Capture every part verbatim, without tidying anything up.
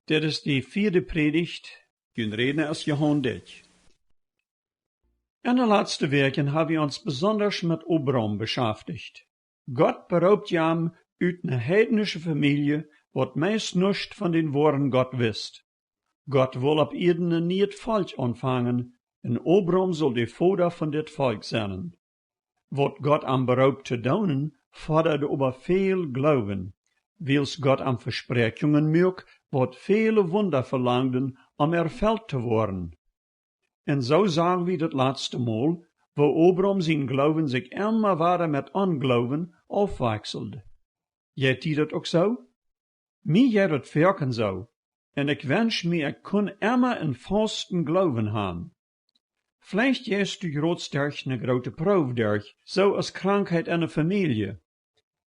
Dit es de vieede Prädicht. Jun Rädna es Johan Dyck. Enne latste Wäakjen ha wie ons besondasch met Abram beschäftigt. Gott beroopt am ut ne heidnische Famielje, waut meist nuscht von dän woaren Gott wist. Gott wull opp Ieed een nieet Volkj aunfangen, un Abram sull de Voda von dit Volkj sennen. Waut Gott am beroopt to doonen, fodad oba väl Gloowen, wiels Gott am Vespräakjungen muak, waut väle Wunda velangden, om erfelt to woaren. Un soo sagen wie daut latste Mol, woo Abram sien Gloowen sikj emma wada met Ongloowen aufwakjseld. Jeit die daut uk soo? Mie jeit daut foaken soo, un ekj wensch mie, ekj kunn emma een fausten Gloowen han. Veleicht jeist du jrod derch ne groote Proow derch, soo aus Krankheit enne Famielje.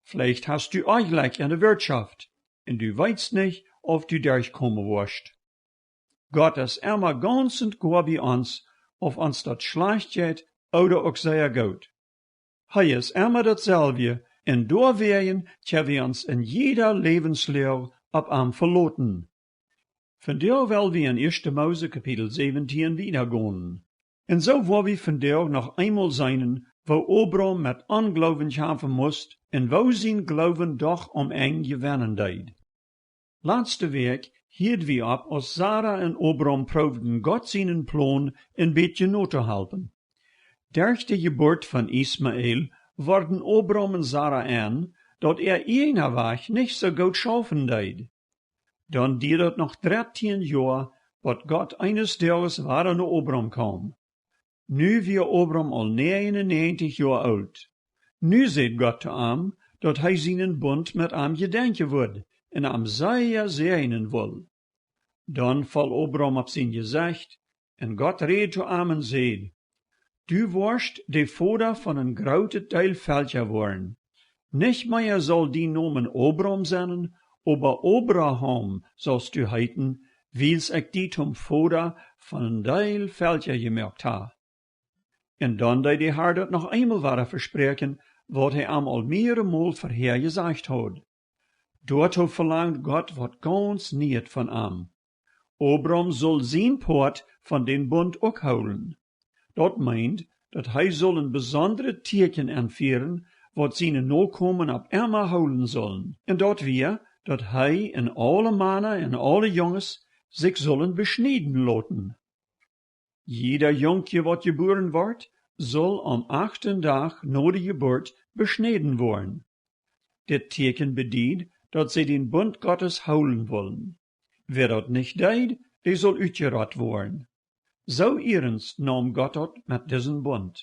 Veleicht hast du Onjlekj enne Wirtschoft, un du weetst nich, auf du derchkomen woascht. Gott es emma gaunz un goa bie ons, auf ons daut schlajcht jeit ooda uk sea goot. Hee es emma daut selwje, un doawäajen kjenn wie ons en jieda Läwensloag opp am veloten. Vondoag well wie en ieeschte Mose Kapitel säwentieen wieda gonen. Un soo woa wie vondoag noch eemol seenen, woo Abram met Ongloowen kjamfen must un woo sien Gloowen doch aum Enj jewennen deed. Latste Wäakj hieed wie opp, aus Sara un Abram proowden, Gott sienen Plon een bät no to halpen. Derch de Jeburt von Ismael worden Abram un Sara en, daut äa ieejna Wajch nich soo goot schaufen deed. Dan dieed daut noch dartieen Joa, bat Gott eenes Doages wada no Abram kjeem. Nu wia Abram aul näajen un näajentich Joa oolt. Nu säd Gott to am, daut hee sienen Bunt met am jedenkjen wudd un am sea säajnen wull. Dan foll Abram opp sien Jesecht, un Gott räd to am un säd: Du woascht de Voda von een grootet Deel Velkja woaren. Nich mea saul dien Nomen Abram sennen, oba Abraham saust du heeten, wiels ekj die toom Voda von een Deel Velkja jemoakt ha. Un dan deed de Har daut noch eemol wada vespräakjen, waut hee am aul mearemol verhäa jesajcht haud. Doatoo velangd Gott waut gaunz Nieet von am. Abram sull sien Poat von dän Bunt uk hoolen. Daut meent, daut hee sull een besondret Tieekjen enfieren, waut siene Nokomen opp emma hoolen sullen. Un daut wia, daut hee un aule Mana un aule Junges sikj sullen beschnieden loten. Jieda Jungkje, waut jebuaren wort, sull aum achten Dach no de Jeburt beschnäden woaren. Dit Tieekjen bediet, daut see dän Bunt Gottes hoolen wullen. Wäa daut nich deed, dee sull utjerott woaren. Soo iernst naum Gott daut met disen Bunt.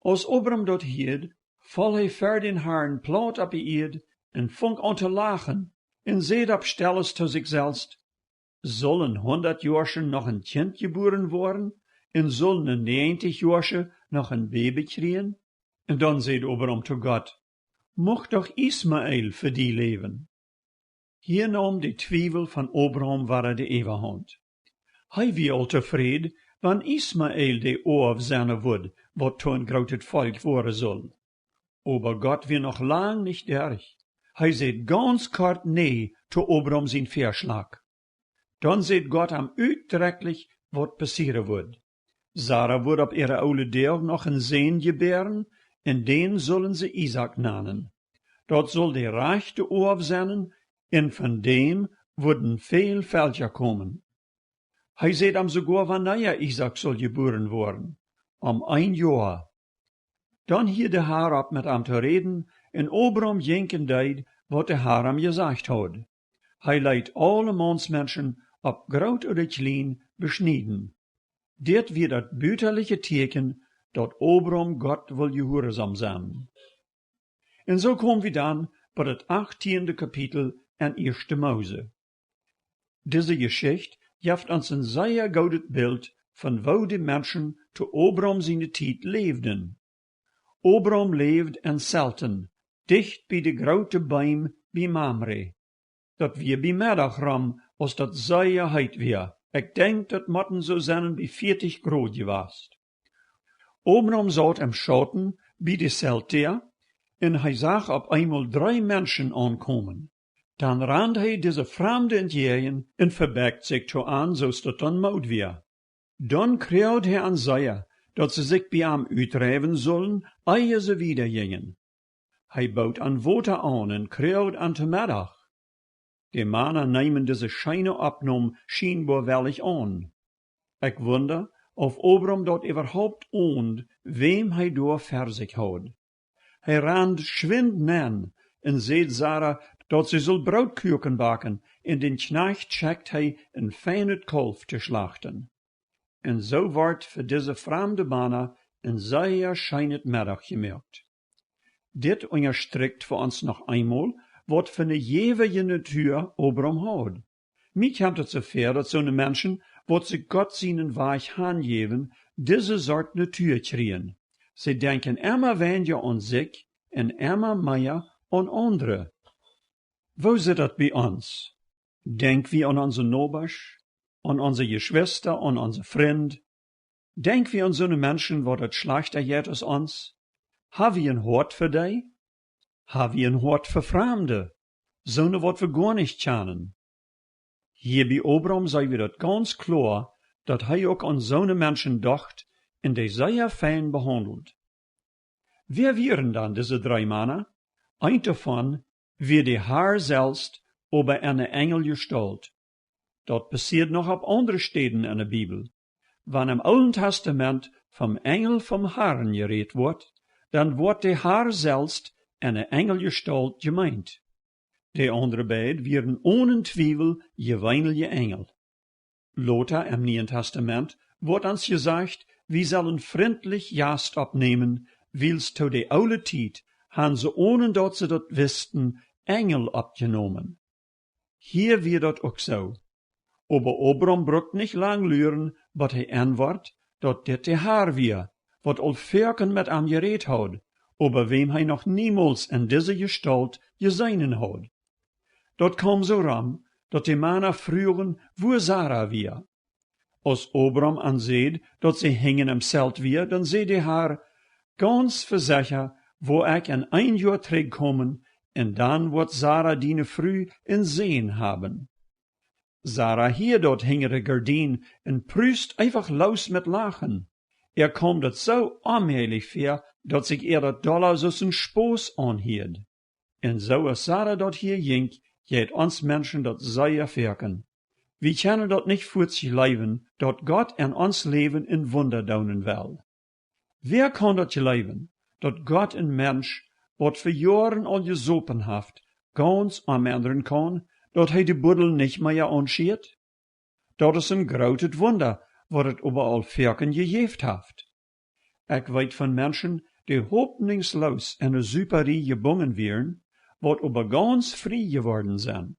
Aus Abram daut hieed, foll hee ver dän Harn plaut opp de Ieed un funk aun to lachen un säd opp Stelles to sikj selfst: Sull een Hundatjoaschen noch een Kjint jebuaren woaren, un sull een Näajentichjoasche noch een Bäbe kjrieen? Un dan säd Abram to Gott: Mucht doch Ismael fa die läwen. Hia naum de Twiewel von Abram wada de Äwahaunt. Hee wia aul tofräd, wan Ismael de Oaw sennen wudd, waut to een grootet Volkj woaren sull. Oba Gott wia noch lang nich derch. Hee säd gaunz kort nä to Abram sien Väaschlach. Dan säd Gott am utdrekjlich, waut passieren wudd. Sara wudd opp äare oole Doag noch een Sän jebäaren, un dän sullen see Isaak nanen. Daut sull de rajchte Oaw sennen, un von däm wudden väl Velkja komen. Hee säd am soogoa, wanea Isaak sull jebuaren woaren: Om een Joa. Dan hieed de Har opp met am to räden, un Abram jinkj un deed, waut de Har am jesajcht haud. Hee leet aule Maunsmenschen, opp groot ooda kjlien, beschnieden. Dit wia daut butaliche Tieekjen, daut Abram Gott wull jehuarsom sennen. Un soo kome wie dan bie daut achttieende Kapitel en ieeschte Mose. Dise Jeschicht jeft ons een sea goodet Bilt von woo de Menschen to Abram siene Tiet läwden. Abram läwd en Zelten, dicht bie de groote Beem bie Mamre. Daut wia bie Meddach rom, aus daut sea heet wia. Ekj denkj, daut motten soo sennen bie vieetich Grod jewast. Abram saut em Schauten bie de Zeltdäa, un hee sach opp eemol dree Menschen aunkomen. Dan rand hee dise Framde entjäajen un vebekjt sikj to an, soo aus daut dan Mood wia. Dan kjrieed hee an sea, daut see sikj bie am utdreiwen sullen, ea see wieda jinjen. Hee bood an Wota aun un kjrieed an to Meddach. De Mana neemen dise scheene Oppnom schienboa wellich aun. Ekj wunda, auf Abram daut äwahaupt aunt, wäm hee doa ver sikj haud. Hee rand schwind nenn un säd Sara, daut see sull Brootkuaken baken, un dän Kjnajcht schekjt hee, een feinet Kaulf to schlachten. Un soo wort fa dise framde Mana een sea scheenet Meddach jemoakt. Dit unjastrikjt fa ons noch eemol, waut fa eene jäwje Natua Abram haud. Mie kjemt daut soo väa, daut soone Menschen, waut sikj Gott sienen Wajch hanjäwen, dise Sort Natua kjrieen. See denkjen emma weinja aun sikj un emma mea aun aundre. Woo sitt daut bie ons? Denkj wie aun onse Nobasch, aun onse Jeschwista, aun onse Frind? Denkj wie aun soone Menschen, waut daut schlajchta jeit aus ons? Ha wie een Hoat fa dee? Ha wie een Hoat fa Framde? Soone, waut wie goa nich kjanen? Hia bie Abram see wie daut gaunz kloa, daut hee uk aun soone Menschen docht un dee sea fein behaundelt. Wäa wieren dan dise dree Mana? Eent doavon wia de Har selfst, oba enne Enjeljestault. Daut passieed noch opp aundre Städen enne Bibel. Wan em Oolen Testament vom Enjel vom Harn jerät woat, dan woat de Har selfst enne Enjeljestault jemeent. De aundre beid wieren onen Twiewel jeweenelje Enjel. Lota em Nieen Testament woat ons jesajcht, wie sellen frintlich Jast oppnämen, wiels to de oole Tiet han see, onen daut see daut wisten, Enjel oppjenomen. Hia wia daut uk soo. Oba Abram brukt nich lang luren, bot hee enwort, daut dit de Har wia, waut aul foaken met am jerät haud, oba wäm hee noch niemols en dise Jestault jeseenen haud. Daut kaum soo rom, daut de Mana fruagen, wua Sara wia. Aus Abram an säd, daut see hinjen em Zelt wia, dan säd de Har: Gaunz vesecha woa ekj en een Joa trigjkomen, un dan woat Sara, diene Fru, een Sän haben. Sara hieed daut hinjre Gardien un prust eefach loos met Lachen. Äa kaum daut soo onmäajlich väa, daut sikj äa daut dolla soo aus een Spos aunhieed. Un soo aus Sara daut hia jinkj, jeit ons Menschen daut sea foaken. Wie kjennen daut nich fuaz jleewen, daut Gott en ons Läwen een Wunda doonen well. Wäa kaun daut jleewen, daut Gott een Mensch, waut fa Joaren aul jesopen haft, gaunz omendren kaun, daut hee de Buddel nich mea aunschieet? Daut es een grootet Wunda, waut et oba aul foaken jejäft haft. Ekj weet von Menschen, dee hopninjsloos en de Suparie jebungen wieren, waut oba gaunz frie jeworden sent.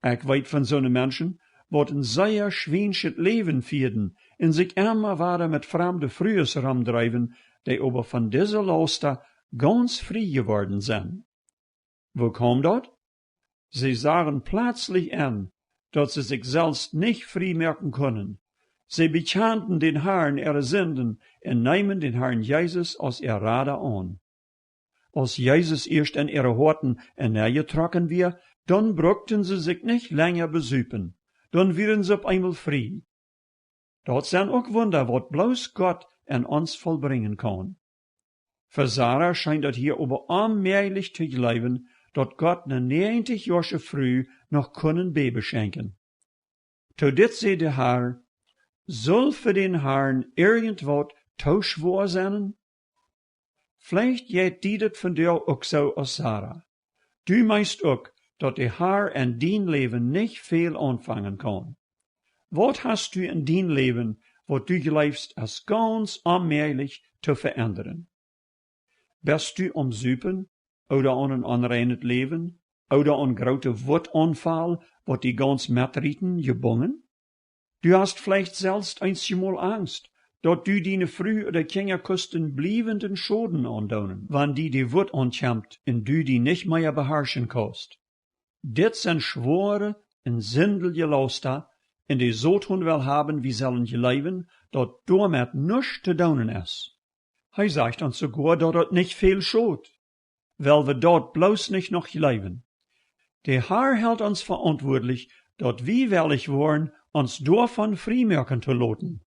Ekj weet von soone Menschen, waut een sea schwienschet Läwen fieeden un sikj emma wada met framde Frues romdreewen, dee oba von dise Lausta gaunz frie jeworden sent. Woo kaum daut? See sagen plazlich en, daut see sikj selfst nich frie moaken kunnen. See bekjanden dän Harn äare Sinden un neemen dän Harn Jesus aus äa Rada aun. Aus Jesus ieescht en äare Hoaten enenjetrocken wia, dan brukten see sikj nich lenja besupen, dan wieren see opp eemol frie. Daut sent uk Wunda, waut bloos Gott en ons vollbrinjen kaun. Fa Sara schient daut hia oba onmäajlich to jleewen, daut Gott ne näajentich Joasche Fru noch kunn een Bäbe schenkjen. To dit säd de Har: Sull fa dän Harn irjentwaut too schwoa sennen? Veleicht jeit die daut vondoag uk soo aus Sara. Du meenst uk, daut de Har en dien Läwen nich väl aunfangen kaun. Waut hast du en dien Läwen, waut du jleefst es gaunz onmäajlich to veendren? Best du aum Supen, ooda aun een onreinet Läwen, ooda aun groote Wutaunfal, waut die gaunz metrieten, jebungen? Du hast veleicht selfst eenjemol Angst, daut du diene Fru ooda Kjinja kust een bliewenden Schoden aundoonen, wan die de Wut aunkjemt un du die nich mea beharschen kaust. Dit sent schwoare un sindelje Lausta, un de Soton well haben, wie sellen jleewen, daut doamet nuscht to doonen es. Hee sajcht ons soogoa, daut daut nich väl schot. Well wie daut bloos nich noch jleewen. De Har helt ons veauntwuatlich, daut wie wellich woaren, ons doavon frie moaken to loten.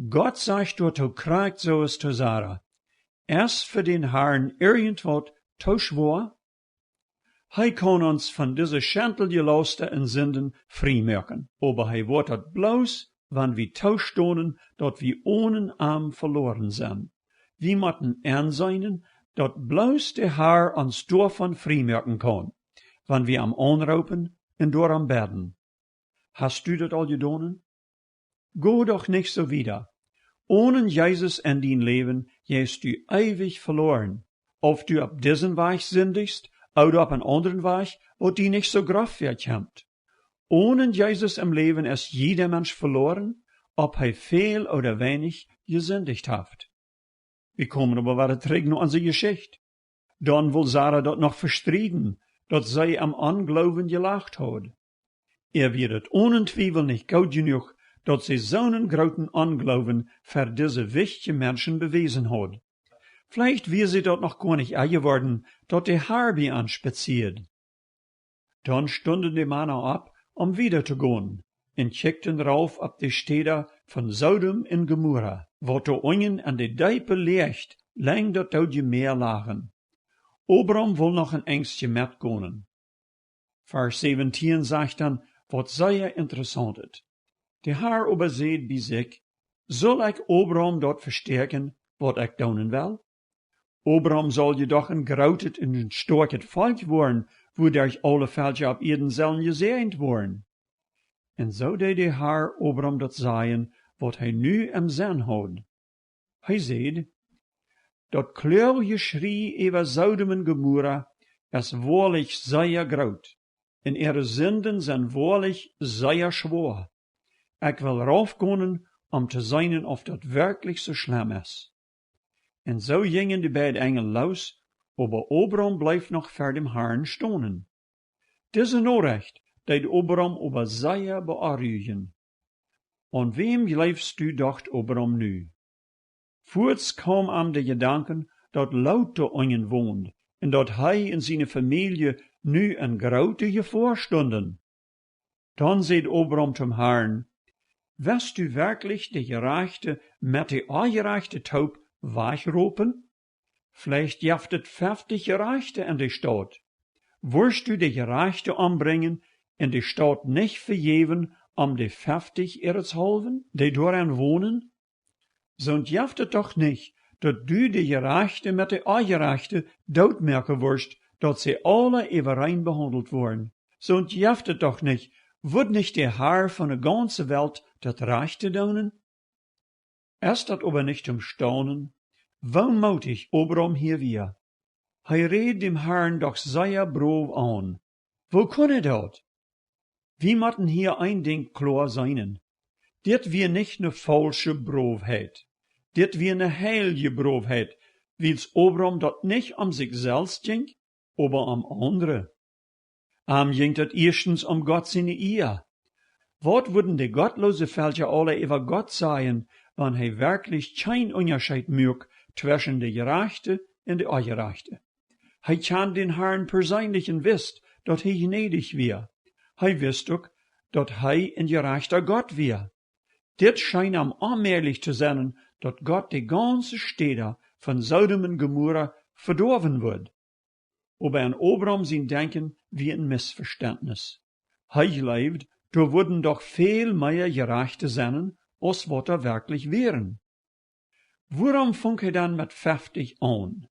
Gott sajcht doatoo krakjt soo aus to Sara: Es fa dän Harn irjentwaut too schwoa? Hee kaun ons von dise schentelje Lausta un Sinden frie moaken, oba hee woat daut bloos, wan wie toostonen, daut wie onen am veloaren sent. Wie motten enseenen, daut bloos de Har ons doavon frie moaken kaun, wan wie am aunroopen un doarom bäden. Hast du daut aul jedonen? Go doch nich soo wieda. Onen Jesus en dien Läwen jeist du eewich veloaren. Auf du opp disen Wajch sindichst ooda opp een aundren Wajch, waut die nich soo groff väakjemt. Onen Jesus em Läwen es jieda Mensch veloaren, auf hee väl ooda weinich jesindicht haft. Wie komen oba wada trigj no onse Jeschicht. Dan wull Sara daut noch vestrieden, daut see aum Ongloowen jelacht haud. Äa wia daut onen Twiewel nich goot jenuach, daut see soonen grooten Ongloowen fa dise wichtje Menschen bewäsen haud. Veleicht wia see daut noch goanich enjeworden, daut de Har bie an spazieed. Dan stunden de Mana opp, om wieda to gonen, un kjikjten rauf opp de Städa von Sodom un Gomorra, waut doa unjen en de deepe Licht lenjd daut doodje Mäa lagen. Abram wull noch een Enjstje metgonen. Varsch säwentieen sajcht dan waut sea interessauntet. De Har oba säd bie sikj: Sull ekj Abram daut vestäakjen, waut ekj doonen well? Abram saul je doch een grootet un een stoakjet Volkj woaren, wuaderch aule Velkja opp Ieed sellen jesäajent woaren. Un soo deed de Har Abram daut sajen, waut hee nu em Senn haud. Hee säd: Daut Kloagjeschrie äwa Sodom un Gomorra es woarlich sea groot, un äare Sinden sent woarlich sea schwoa. Ekj well raufgonen, om to seenen, auf daut werkjlich soo schlemm es. Un soo jinjen de beid Enjel loos, oba Abram bleef noch ver däm Harn stonen. Dise Norecht deed Abram oba sea beonrujen. Aun wäm jleefst du, docht Abram nu. Fuaz kaum am de Jedanken, daut Lot doa unjen wond un daut hee un siene Famielje nu en groote Jefoa stunden. Dan säd Abram tom Harn: West du werkjlich de Jerajchte met de Onjerajchte toop wajchropen? Veleicht jeft et feftich Jerajchte en de Staut. Wurscht du de Jerajchte ombrinjen un de Staut nich vejäwen om de feftich äaretshaulwen, dee doaren wonen? Soont jeft et doch nich, daut du de Jerajchte met de Onjerajchte dootmoaken wurscht, daut see aule äwareen behaundelt woaren. Soont jeft et doch nich. Wudd nich de Har von de gaunze Welt daut Rajchte doonen? Es daut oba nich tom Staunen, woo mootich Abram hia wia? Hee räd däm Harn doch sea brow aun. Woo kunn hee daut? Wie motten hia een Dinkj kloa seenen. Dit wia nich ne faulsche Browheit. Dit wia ne heilje Browheit, wiels Abram daut nich om sikj selfst jinkj, oba om aundre. Am jinkj daut ieeschtens om Gott siene Ea. Waut wudden de gottloose Velkja aule äwa Gott sajen, wan hee werkjlich kjeen Unjascheet muak tweschen de Jerajchte un de Onjerajchte? Hee kjand dän Harn perseenlich un wist, daut hee jnädich wia. Hee wist uk, daut hee een jerajchta Gott wia. Dit scheen am onmäajlich to sennen, daut Gott de gaunze Städa von Sodom un Gomorra vedoawen wudd. Oba en Abram sien Denkjen wia een Missvestentnis. Hee jleewd, doa wudden doch väl mea Jerajchte sennen, aus waut doa werkjlich wieren. Wuarom funk hee dan met feftich aun?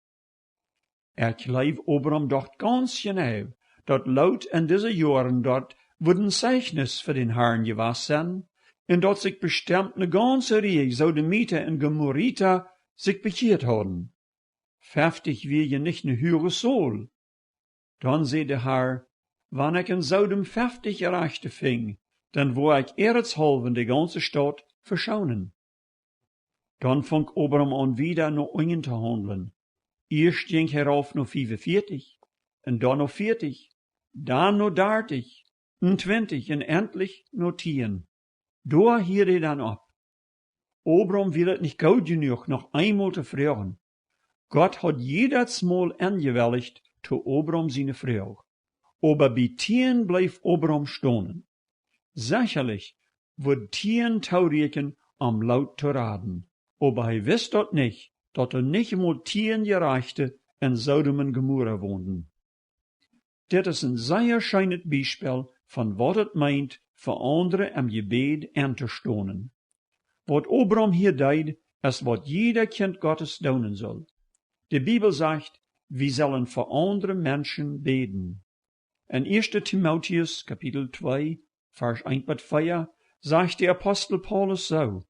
Ekj jleew, Abram docht gaunz jeneiw, daut Lot en dise Joaren doa wudd een Zeichnis fa dän Harn jewast sennen, un daut sikj bestemt ne gaunze Rieej Sodomita un Gomorrita sikj bekjieet hauden. Feftich wia je nich ne huage Tol. Dan säd de Har: Wan ekj en Sodom feftich Jerajchte finj, dan woa ekj äaretshaulwen de gaunze Staut veschoonen. Dan funk Abram aun, wieda no unjen to haundlen. Ieescht jinkj hee rauf no fiefunvieetich, un dan no vieetich, dan no dartich, un twintich un entlich no tieen. Doa hieed hee dan opp. Abram wia daut nich goot jenuach, noch eemol to froagen. Gott haud jiedatsmol enjewellicht to Abram siene Froag. Oba bie tieen bleef Abram stonen. Sechalich wudd tieen toorieekjen, om Lot to raden, oba hee wist daut nich, daut doa nich mol tieen Jerajchte en Sodom un Gomorra wonden. Dit es een sea scheenet Biespel von waut et meent, fa aundre em Jebäd entostonen. Waut Abram hia deed, es waut jieda Kjint Gottes doonen sull. De Bibel sajcht, wie sellen fa aundre Menschen bäden. En ieeschte Timotäus, Kapitel twee, Varsch eent bat vea, sajcht de Apostel Paulus soo: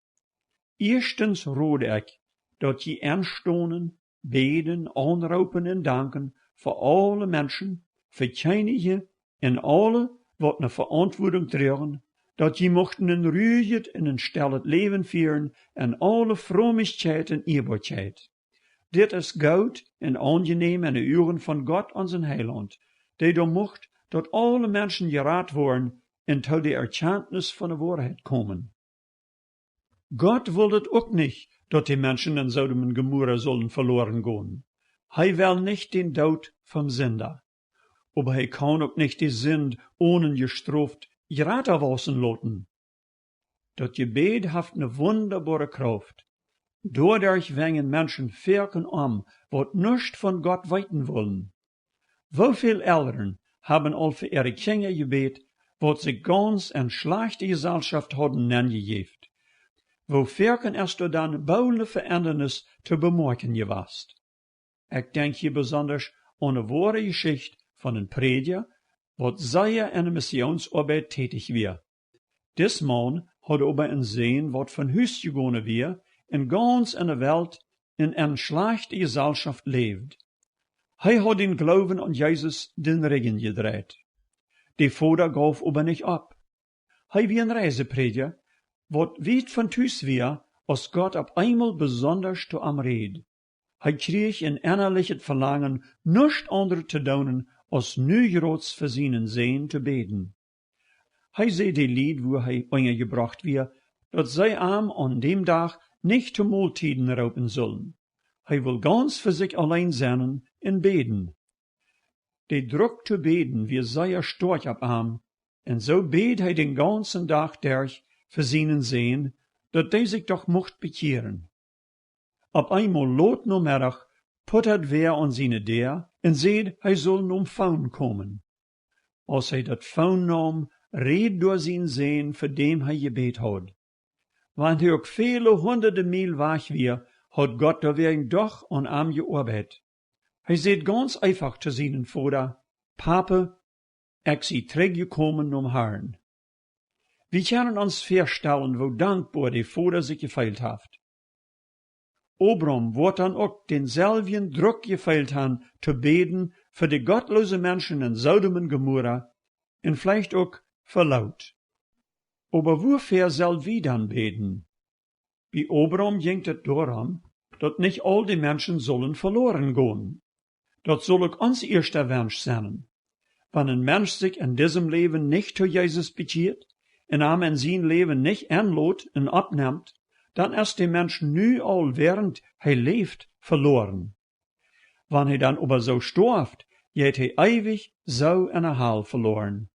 Ieeschtens rod ekj, daut jie enstonen, bäden, aunroopen un danken fa aule Menschen, fa Kjennije un aule, waut ne Veauntwuatunk droagen, daut jie muchten een rujet un een stellet Läwen fieren en aule Fromichkjeit un Ieeboakjeit. Dit es goot un aunjenäm en de Uagen von Gott, onsen Heilaunt, dee doa mucht, daut aule Menschen jerat woaren un to de Erkjantnis von de Woarheit komen. Gott wull daut uk nich, daut de Menschen en Sodom un Gomorra sullen veloaren gonen. Hee well nich dän Doot vom Sinda. Oba hee kaun uk nich de Sind onen jestroft jrata wausen loten. Daut Jebäd haft ne wundaboare Krauft. Doaderch wenjen Menschen foaken om, waut nuscht von Gott weeten wullen. Woo väl Elren haben aul fa äare Kjinja jebät, waut sikj gaunz en schlajchte Jeselschoft hauden nenjejäft? Woo foaken es doa dan boolt ne Veendanis to bemoakjen jewast? Ekj denkj hia besondasch aun ne woare Jeschicht von een Prädja, waut sea en de Missionsoabeit tätich wia. Dis Maun haud oba een Sän, waut von Hus jegonen wia un gaunz en de Welt en eene schlajchte Jeselschoft läwd. Hee haud dän Gloowen aun Jesus dän Rigjen jedreit. De Voda gauf oba nich opp. Hee wia een Reiseprädja, waut wiet von Tus wia, aus Gott opp eemol besondasch to am räd. Hee kjrieech een ennalichet Velangen, nuscht aundret to doonen, aus nu jrods fa sienen Sän to bäden. Hee säd de Lied, wua hee unjajebrocht wia, daut see am aun däm Dach nich to Moltieden roopen sullen. Hee wull gaunz fa sikj auleen sennen un bäden. De Druck to bäden wia sea stoakj opp am, un soo bäd hee dän gaunzen Dach derch fa sienen Sän, daut dee sikj doch mucht bekjieren. Opp eemol lot Nomeddach puttad wäa aun siene Däa un säd, hee sull nom Phone komen. Aus hee daut Phone neem, räd doa sien Sän, fa däm hee jebät haud. Wan hee uk väle hundade Miel wajch wia, haud Gott doawäajen doch aun am jeoabeit. Hee säd gaunz eefach to sienen Voda: Pape, ekj sie trigjjekomen nom Harn. Wie kjennen ons väastalen, woo dankboa de Voda sikj jefeelt haft. Abram woat dan uk dänselwjen Druck jefeelt han, to bäden fa de gottloose Menschen en Sodom un Gomorra un veleicht uk fa Lot. Oba wuafäa sell wie dan bäden? Bie Abram jinkj daut doarom, daut nich aul de Menschen sullen veloaren gonen. Daut sull uk ons ieeschta Wensch sennen. Wan een Mensch sikj en disem Läwen nich to Jesus bekjieet un am en sien Läwen nich enlot un oppnemt, dan es de Mensch nu aul, wäarent hee läft, veloaren. Wan hee dan oba soo stoaft, jeit hee eewich soo en de Hal veloaren.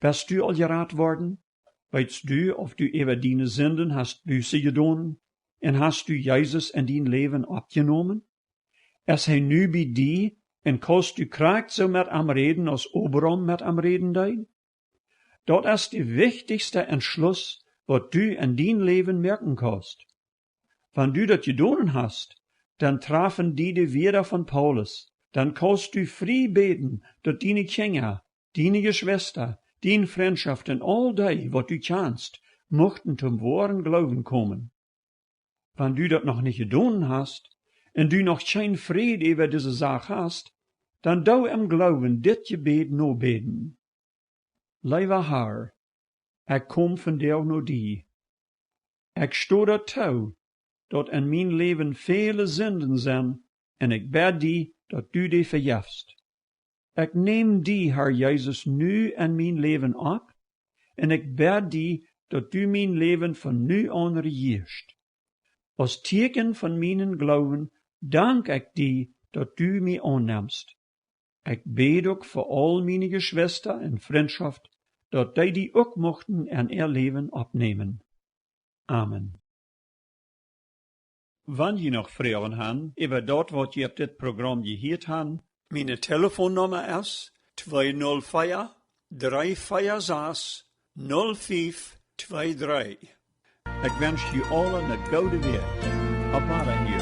Best du aul jerat worden? Weetst du, auf du äwa diene Sinden hast Buße jedonen un hast du Jesus en dien Läwen oppjenomen? Es hee nu bie die un kaust du krakjt soo met am räden, aus Abram met am räden deed? Daut es de wichtichste Entschluss, waut du en dien Läwen moaken kaust. Wan du daut jedonen hast, dan trafen die de Wieed von Paulus. Dan kaust du frie bäden, daut diene Kjinja, diene Jeschwista, diene Frintschoft un aul dee, waut du kjanst, muchten toom woaren Gloowen komen. Wan du daut noch nich jedonen hast un du noch kjeen Fräd äwa dise Sach hast, dan doo em Gloowen dit Jebäd nobäden: Leewa Har, ekj kom vondoag no die. Ekj sto daut too, daut en mien Läwen väle Sinden sent, un ekj bäd die, daut du dee vejefst. Ekj näm die, Har Jesus, nu en mien Läwen opp, un ekj bäd die, daut du mien Läwen von nu aun rejieescht. Aus Tieekjen von mienen Gloowen dank ekj die, daut du mie aunnemst. Ekj bäd uk fa aul miene Jeschwista en Frintschoft, daut dee die uk muchten en äa Läwen oppnämen. Amen. Wan jie noch Froagen han äwa daut, waut jie opp dit Program jehieet han, miene Telefonnumma es twee null fia, dree fia sas, null fief twee dree. Ekj wensch jie aule ne goode Wäakj. Opp Wadaheeren.